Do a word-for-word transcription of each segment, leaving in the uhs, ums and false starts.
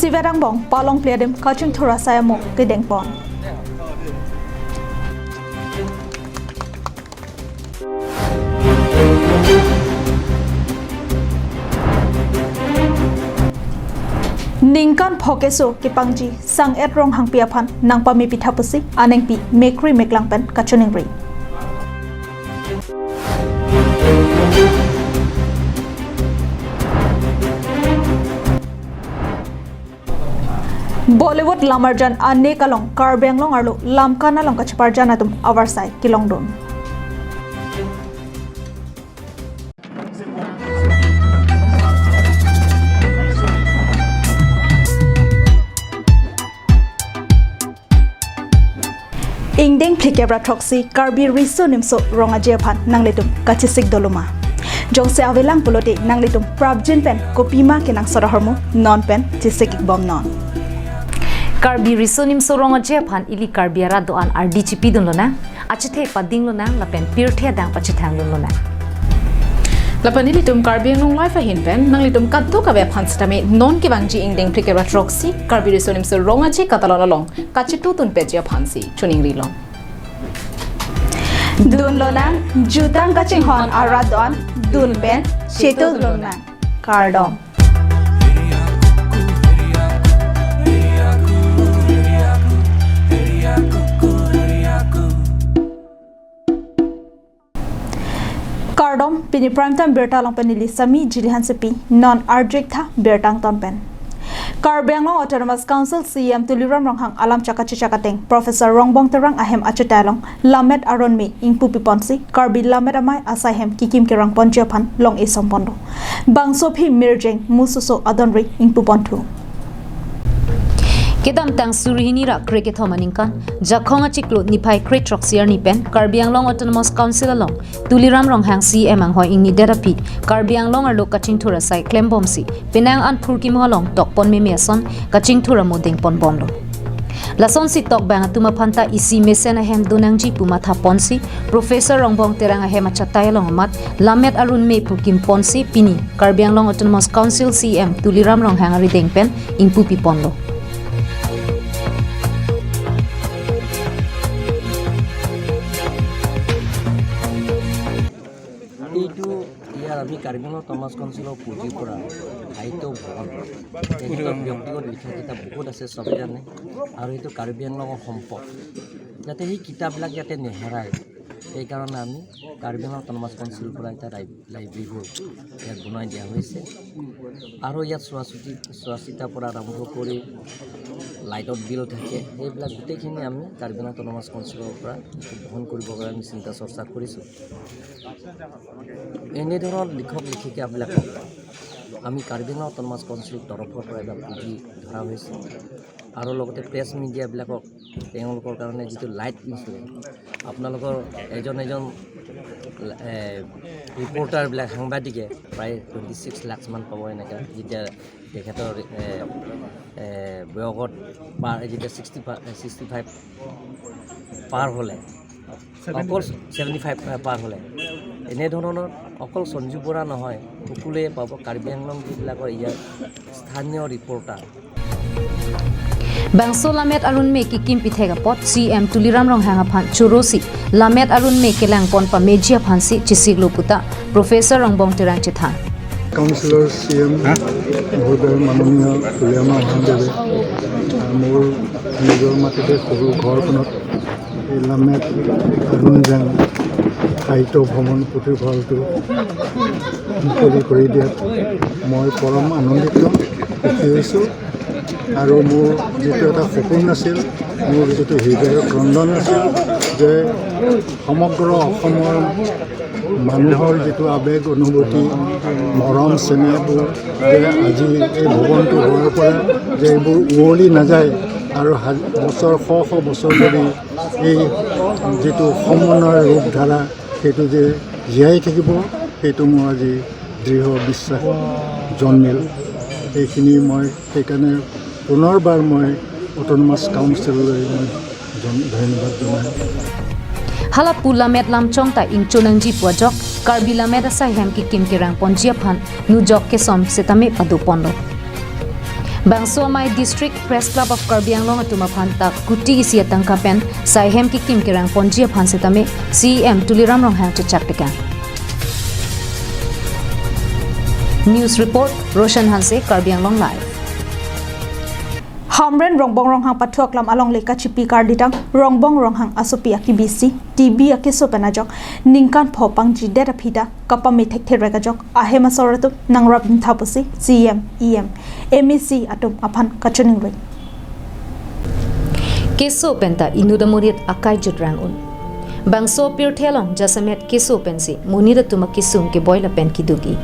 Ivedang bong palong pliadim kachingthur asai amo kedengpon. Ningkan phokeso kepangji Sang-et Ronghangpi aphan nangpame pitha pusi anengpi mekri meklang pen kachiningri. Bollywood lamarjan anek along Karbi Anglong arlo lamkan along kacheparjan atum avarsai kelongdun. Ingdeng phlikep ra throksi Karbi Riso Nimso Rong Aje aphan nanglitum kachesik doloma. Jongsi avelang pulote nanglitum prapjin pen kopima kenangsot ahormu non pen chesik-ik bomnon. Karbi Riso Nimso Rong Aje aphan ili Karbi arat do-an ardi chipidun lonang, achethe pading lonang lapen pirthe adang pachethang dun lonang. Lapen ilitum Karbi Anglong Live ahin pen nanglitum kadokave aphan sitame non kevangji ingdeng phlikep ra throksi Karbi Riso Nimso Rong Aje katalon along kachetudun peji aphansi choningri long. Dun lonang, jutang kachinghon arat do-an, dun pen chetu dun lonang. Kardom. Kardom, pini Prime Time birta along pen neli Sami Jili Hansepi, non arju-ik tha birta angton pen. Karbi Anglong Autonomous Council C E M Tuliram Ronghang alam chakachechak ateng Professor Rongbong Terang ahem achutai along lammet aron me ingpupi ponsi Karbi lammet amei asai hem kekim kerang ponji aphan long-e som pon do. Bangso aphi mirjeng musoso adonri ingpu pon thu. Kedamtang suri hini ra krekethom aningkan, Jakhong achiklo niphai krethroksi arni pen Karbi Anglong Autonomous Council along Tuliram Ronghang C E M anghoi ingnidet aphi Karbi Anglong arlo kachingthur asai klembomsi penang an phurkimo along tokpon meme ason kachingthur amo dengpon bomlo. Lasonsi tokbang atum aphanta isi mesen ahem donangji pu matha ponsi Professor Rongbong Terang ahem achutai along amat lammet aron me phurkim ponsi pini Karbi Anglong Autonomous Council C E M Tuliram Ronghang arideng pen ingpupi ponlo. এইটো ইয়াৰ আমি কাৰ্বি আংলং অট'নমাছ কাউন্সিলৰ পুঁজিৰ পৰা সাহিত্য ভৱন, তেখেতৰ ব্যক্তিগত লিখা কিতাপ বহুত আছে, চবে জানে, আৰু এইটো কাৰ্বি আংলঙৰ সম্পদ। যাতে সেই কিতাপবিলাক যাতে নেহেৰাই, সেইকাৰণে আমি কাৰ্বি আংলং অট'নমাছ কাউন্সিলৰ পৰা এটা লাই-, লাইব্ৰেৰী হ'ল ইয়াত বনাই দিয়া হৈছে। আৰু ইয়াত চোৱা চিতি, চোৱা চিতাৰ পৰা আৰম্ভ কৰি লাইটৰ বিল থাকে, সেইবিলাক গোটেইখিনি আমি কাৰ্বি আংলং অট'নমাছ কাউন্সিলৰ পৰা বহন কৰিবৰ কাৰণে আমি চিন্তা চৰ্চা কৰিছোঁ। এনেধৰণৰ লিখক লিখিকাবিলাকক আমি কাৰ্বি আংলং অট'নমাছ কাউন্সিলৰ তৰফৰ পৰা এটা পুঁজি ধৰা হৈছে। আৰু লগতে প্ৰেছ মিডিয়াবিলাকক তেওঁলোকৰ কাৰণে যিটো লাইফ ইঞ্চুৰেঞ্চ, আপোনালোকৰ এজন এজন, এ, ৰিপৰ্টাৰবিলাক, সাংবাদিকে প্ৰায় টুৱেণ্টি ছিক্স লাখমান পাব এনেকুৱা, যেতিয়া তেখেতৰ, এ, এ, বয়সত পাৰ, যেতিয়া ছিক্সটি ফা-, ছিক্সটি ফাইভ পাৰ হ'লে, অকল ছেভেণ্টি ফাইভ পাৰ হ'লে, এনেধৰণৰ অকল সঞ্জু বৰা নহয়, সকলোৱে পাব। কাৰ্বি আংলং যিবিলাকৰ ইয়াৰ স্থানীয় reporter, Bangso lammet aron me kekim pithek apot C E M Tuliram Ronghang aphan chorosi lammet aron me kelang pon pameji aphansi chesiklo puta Professor Rongbong Terang chethan. কাউন্সিলৰ চি এম মহোদয় মাননীয় তুলিৰাম ৰংহাঙদেৱে, আহ, মোৰ নিজৰ মাটিতে সৰু ঘৰখনত এই lammet aron jang সাহিত্য ভ্ৰমণ পুথিভঁৰালটো মুকলি কৰি দিয়াত মই পৰম আনন্দিত, সুখী হৈছোঁ। আৰু মোৰ যিটো এটা সপোন আছিল, মোৰ যিটো হৃদয়ৰ ক্ৰন্দন আছিল যে সমগ্ৰ অসমৰ মানুহৰ যিটো আৱেগ অনুভূতি, মৰম চেনেহবোৰ যে আজি এই ভৱনটো হোৱাৰ পৰা যে এইবোৰ উৱলি নাযায় আৰু হাজ-, বছৰ, শ শ বছৰ ধৰি এই যিটো সমন্বয়ৰ ৰূপধাৰা, সেইটো যে জীয়াই থাকিব, সেইটো মোৰ আজি দৃঢ় বিশ্বাস জন্মিল। এইখিনি মই সেইকাৰণে পুনৰবাৰ মই অট'নমাছ কাউন্সিললৈ মই জন-, ধন্যবাদ জনাই। Hala pu lammet lamchong ta ingchonangji pu ajok, Karbi lammet asai hem kekim kerang ponji aphan nujok kesom setame pado ponlo. Bangso amei District Press Club of Karbi Anglong atum aphan ta kuti isi atangka pen sai hem kekim kerang ponji aphan setame C E M Tuliram Ronghang chechak tekang. News report, Roshan Hanse, Karbi Anglong Live. Hamren Rongbong Ronghang pathu aklam alongle kachipi karlitang Rongbong Ronghang asopi akibi si T B akeso pen ajok ningkan pho pangjidet aphi ta kapame thektherak ajok ahem asor atum nangrap ingtha pusi C E M, E M, M A C atum aphan kachiningri. Keso pen ta inut amonit akai jutrang un. Bangso pirthe along jasemet keso pensi monit atum akesung keboi lapen kedo-i.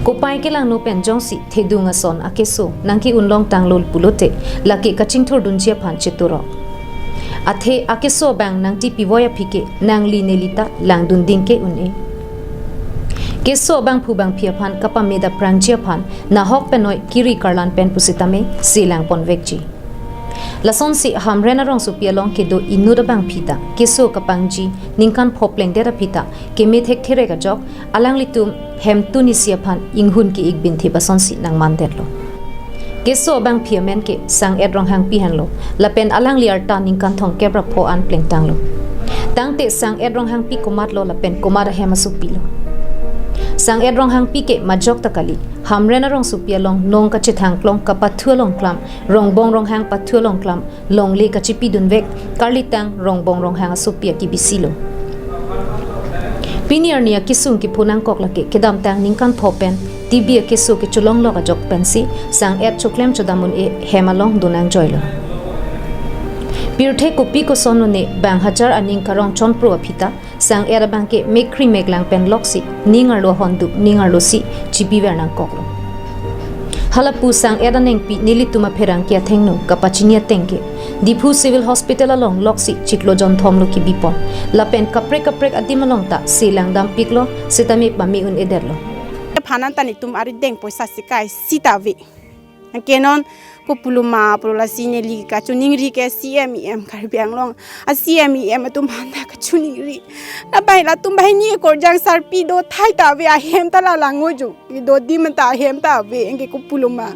Kopai kelangno pen jongsi thedung ason akeso nangke-un longtang lol pulote lake kachingthurdunji aphan cheturok. Athe akeso abang nangtipi voi aphi ke nangli neli ta langdun ding ke un-e. Keso abangphu bangphi aphan kapame daprangji aphan nahok penoi kiri karlan pen pusitame selang ponvekji. Lasonsi Hamren arongsopi along kedo inut abangphi ta keso kapangji ningkan pho plengdet aphi ta keme thektherek ajok alanglitum hemtun isi aphan inghun ke-ik binthip asonsi nangmandetlo. Keso abangphi amen ke Sang-et Ronghangpi henlo, lapen alangli arta ningkan thomkep ra pho an plengtanglo. Tangte Sang-et Ronghangpi komatlo lapen komat ahem asopilo? Sang-et Ronghangpi ke majok ta kali, Hamren arongsopi along nong kachethangklong kapathu along klam, Rongbong Ronghang pathu along klam, longle kachipidunvek karlitang Rongbong Ronghang asopi akibi silo. Pini arni akesung kepho nangkok lake kedamtang ningkan pho pen T B akeso kecholonglok ajok pensi Sang-et choklem chodam un-e hem along donangjoilo. Pirthe kopi koson un-e bang hajar aning karong chonpro aphi ta Sang-et abang ke mekri meklang pen loksi ning arlo ahonduk ning arlosi chipiver nangkoklo. Halapu Sang-et anengpi nelitum apherangke athengno kapachini ateng ke Diphu Civil Hospital along loksi chiklo jonthomlo kebipon. Lapen kaprek kaprek adim along ta selang dampiklo, setame pame un-edetlo. Phanan ta netum arideng poisa sikai sita ave. Anke non kopuloma pulo lasi neli kachiningri ke C M, E M Karbi Anglong, a C M, E M atum aphan ta kachiningri. Labang latum banghini korjang sarpi do thai ta ave, ahem ta la lango jo. Kedo adim ta ahem ta ave, anke kopuloma.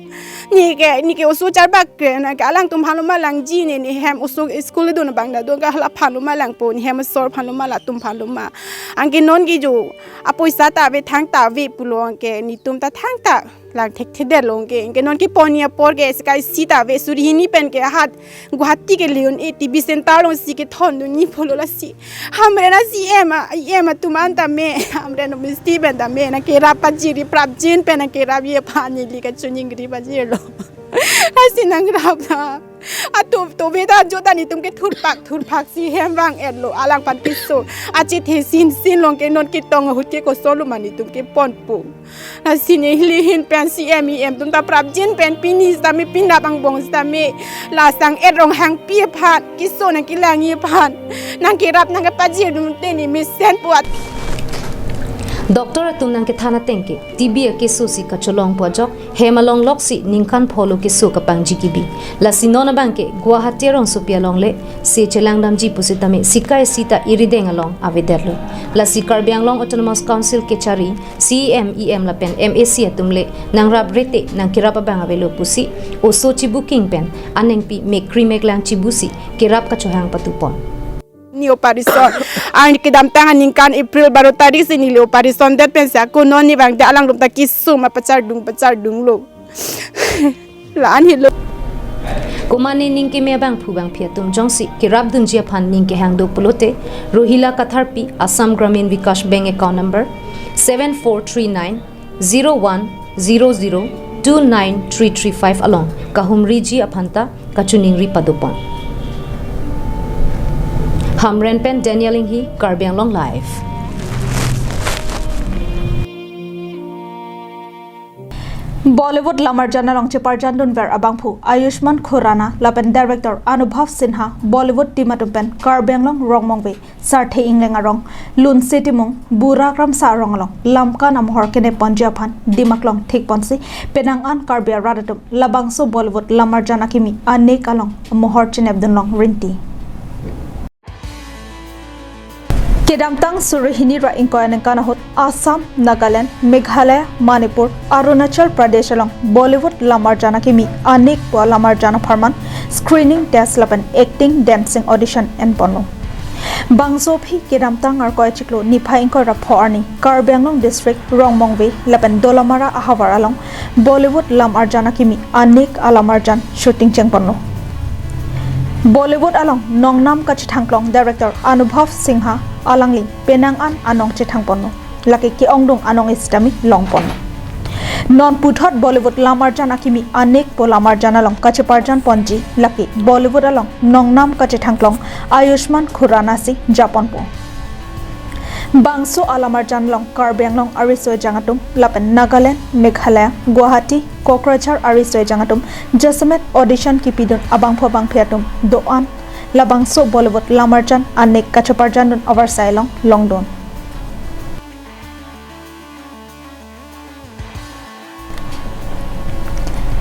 Neke, neke oso charbak ke, neke alangtum aphan loma langji ne, ne hem oso school do na bang da do, ke hala aphan loma langpo, ne hem asor aphan loma, latum aphan loma. Anke non ke jo, apoisa ta ave, thang ta ave pulo, anke netum ta thang ta lang thekthedetlo, anke, anke non kepon apor ke sikai sita ave, suri hini pen ke ahat Guwahati kele un-e, T B center alongsi kethondunji pulo lasi. Hamren a C M a, E M atum an tame, Hamren a misti pen tame, nangkerap pajirji, prapjin pen nangkerapji aphan neli kachiningri pajirlo. Lasi nangrap ta. Atum to beda jo ta netum ke thurphak, thurphak si hem vang-etlo, alangphan keso. Achethe sinsin long ke non ketong ahut ke kosonlo ma netum keponpo. Lasi neli hin pen C M, E M atum ta prapjin pen pini sitame, pinrap angbong sitame, la Sang-et Ronghangpi aphan keso nangkelangji aphan nangkerap nangkepajirdun te ne mesenpo. Doctor atum nangkethan ateng ke T B akeso si kacholongpo ajok hem along loksi ningkan pholo keso kapangji kibi. Lasi non abang ke Guwahati arongsopi along le se chelangdamji pusitame sikai sita irideng along avedetlo. Lasi Karbi Anglong Autonomous Council kechari, C E M, E M lapen M A C atum le nangrap rete nangkerap abang avelo pusi oso chibuking pen anengpi mekri meklang chibusi kerap kachohang patupon. Ne operation. Ang kedamtang aningkan April baro tarik si neli operation det pensi ako non ne bang de alanglum ta kisum apachardung pachardunglo. La-an helo. Komatne ning keme abangphu bangphi atum jongsi kerapdunji aphan ning kehang do pulote, Rohila Katharpi, Assam Gramin Vikash Bank account number seven four three nine zero one zero zero two nine three three five along kahumriji aphan ta kachiningri padopon. Hamren pen Daniel Inghi, Karbi Anglong Live. Bollywood lamarjan along cheparjandunver abangphu Ayushmann Khurrana lapen director Anubhav Sinha Bollywood team atum pen Karbi Anglong Rongmongve Sarthe Ingleng arong, Lunse Timung, Bura Kramsa arong along lamkan amohor kenep ponji aphan dimaklong thikponsi penang an Karbi arat atum labangso Bollywood lamarjan akimi anek along amohor chenepdunlong rinti. Kedamtang suri hini ra ingkoi aningkan ahut Assam, Nagaland, Meghalaya, Manipur, Arunachal Pradesh along Bollywood lamarjan akimi anekpo lamarjan apharman screening test lapen acting dancing audition enponlo. Bangso aphi kedamtang Arkoi achiklo niphai ingkoi ra pho arni Karbi Anglong District Rongmongve lapen Dolamara ahavar along Bollywood lamarjan akimi anek alamarjan shooting chengponlo. Bollywood along nongnam kachethangklong director Anubhav Sinha alangli penang an anong chethangponlo. Lake ke-ongdung anong sitame longponlo. Non puthot Bollywood lamarjan akimi anekpo lamarjan along kacheparjan ponji lake Bollywood along nongnam kachethangklong Ayushmann Khurrana si japonpo. Bangso alamarjan along Karbi Anglong ariso ejang atum lapen Nagaland, Meghalaya, Guwahati, Kokrajhar ariso ejang atum jasemet audition kipidun abangphu abangphi atum do-an labangso Bollywood lamarjan anek kacheparjandun avarsai along longdun.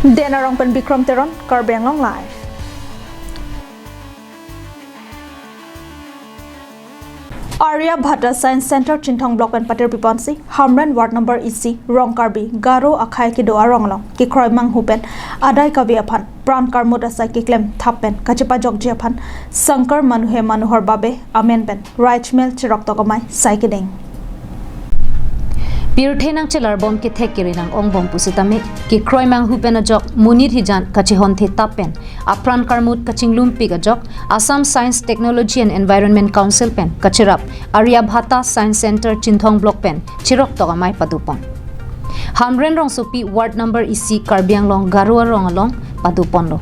Den Arong pen Bikram Teron, Karbi Anglong Live. Aryabhata Science Center Chinthong Block pen patir piponsi Hamren Ward number isi Rong Karbi Garo akhei kedo arong along kekroi manghu pen adai kave aphan pran karmut asai keklem thap pen kachepajokji aphan Shankar Manuhe Manohar Babe amen pen Rajmel chiroktok amei sai kedeng. Pirthe nangchelarbom kethek kere nang-ongbom pusitame kekroi manghu pen ajok monit hijan kachehonthe thap pen apran karmut kachinglumpik ajok Assam Science, Technology and Environment Council pen kacherap Aryabhata Science Center Chinthong Block pen chiroktok amei padopon. Hamren rongsopi Ward number isi Karbi Anglong Garo arong along padoponlo.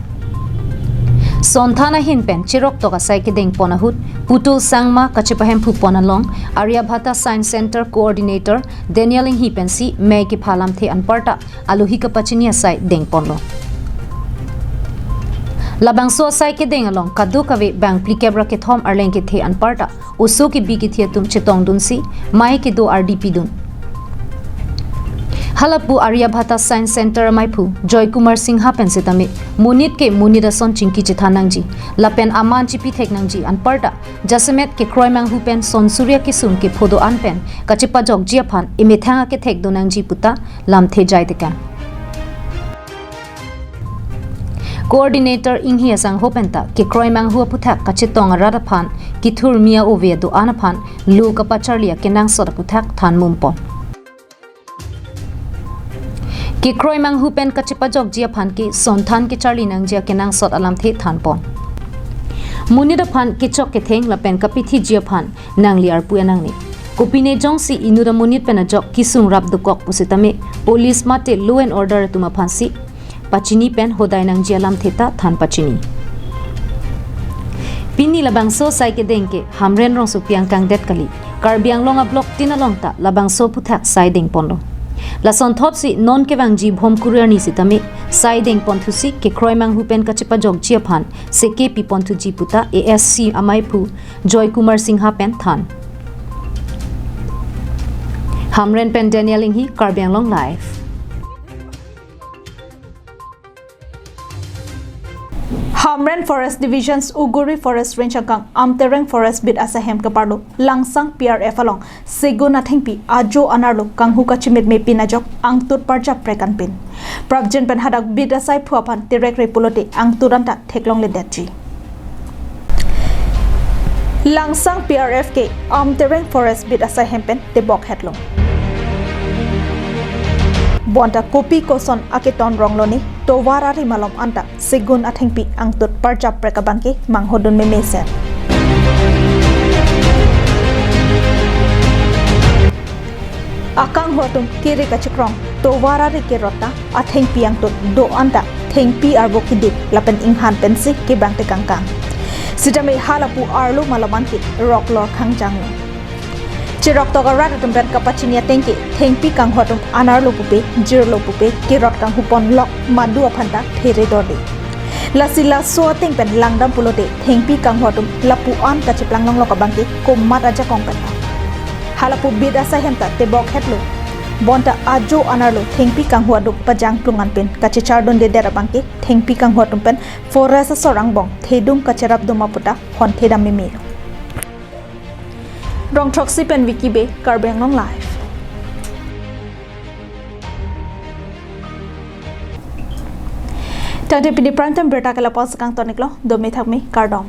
Sonthan ahin pen chiroktok asai kedengpon ahut Putul Sangma kachepahemphupon along Aryabhata Science Center Coordinator Daniel Inghi pensi mei kepha lamthe anparta alohi kapachini asai dengponlo. Labangso asai kedeng along kadokave bang phlikep ra kethom arleng kethe anparta oso kebi kethe atum chetongdunsi mei kedo ardi pidun. Halapu Aryabhata Science Center ameiphu Joy Kumar Singha pen sitame monit ke monit ason chingki chethan nangji lapen aman chipithek nangji anparta jasemet kekroi manghu pen son surya kesung kepho do-an pen kachepajokji aphan emethang akethek do nangji puta lamthe jai tekang. Coordinator Inghi asangho penta kekroi manghu aphuthak kachetong arat aphan kethur mia ove do-an aphan lo kapacharli akenangsot aphuthak than mumpon. Kekroi manghu pen kachepajokji aphan ke sonthan kecharli nangji akenangsot alamthe thanpon. Monit aphan kechok ketheng lapen kapithiji aphan nangli arpu anangne. Kopine jongsi inut amonit pen ajok kesung rap dokok pusitame police mate law and order atum aphansi pachini pen hodai nangji alamthe ta than pachini. Pini labangso asai kedeng ke Hamren rongsopi angkang det kali. Karbi Anglong ablock tin along ta labangso aphuthak sai dengponlo. Lasonthotsi non kevangji Bhomkuru arni sitame sai dengponthusi kekroi manghu pen kachepajokji aphan seke piponthuji puta A S C ameiphu Joy Kumar Singha pen than. Hamren pen Daniel Inghi, Karbi Anglong Live. Hamren Forest Division's Uguri Forest Range angkang Amtereng Forest Beat asai hem keparlo Langsang P R F along segun athengpi ajo anerlo kanghu kachimitme pin ajok angtut parjap prek anpin. Prapjin pen hadak beat asaiphu aphan terekre pulote angtut anta theklongledetji. Langsang P R F ke Amtereng Forest Beat asai hem pen tebok hetlo. Bonta kopi koson aketon ronglo ne tovar ari malom anta segun athengpi angtut parjap prek abangke manghodun meme ser. Akanghu atum kiri kachikrong tovar ari kerot ta athengpi angtut do-an ta thengpi arvo kidip lapen inghan pensi kebang tekangkang. Sitame halapu arlo malom anke roklor khangjanglo. Chiroktok arat atum pen kapachini ateng ke thengpi kanghu atum anerlo pupe, jirlo pupe, kerot kanghuponlok madu aphan ta theredorde. Lasi laso ateng pen langdam pulote thengpi kanghu atum lapu-an kacheplang longlok abangke komat ajakong pen. Halapu beat asai hem ta tebok hetlo. Bonta ajo anerlo thengpi kanghu atum pajangplung anpin kachechardundedet abangke thengpi kanghu atum pen forest asor angbong thedung kacherapdun ma puta honthedam meme. Rong throksi pen Vicky Bey, Karbi Anglong Live. Tangte pini prime time birta ke lapu-an si kangton-iklo, dome thakme, kardom.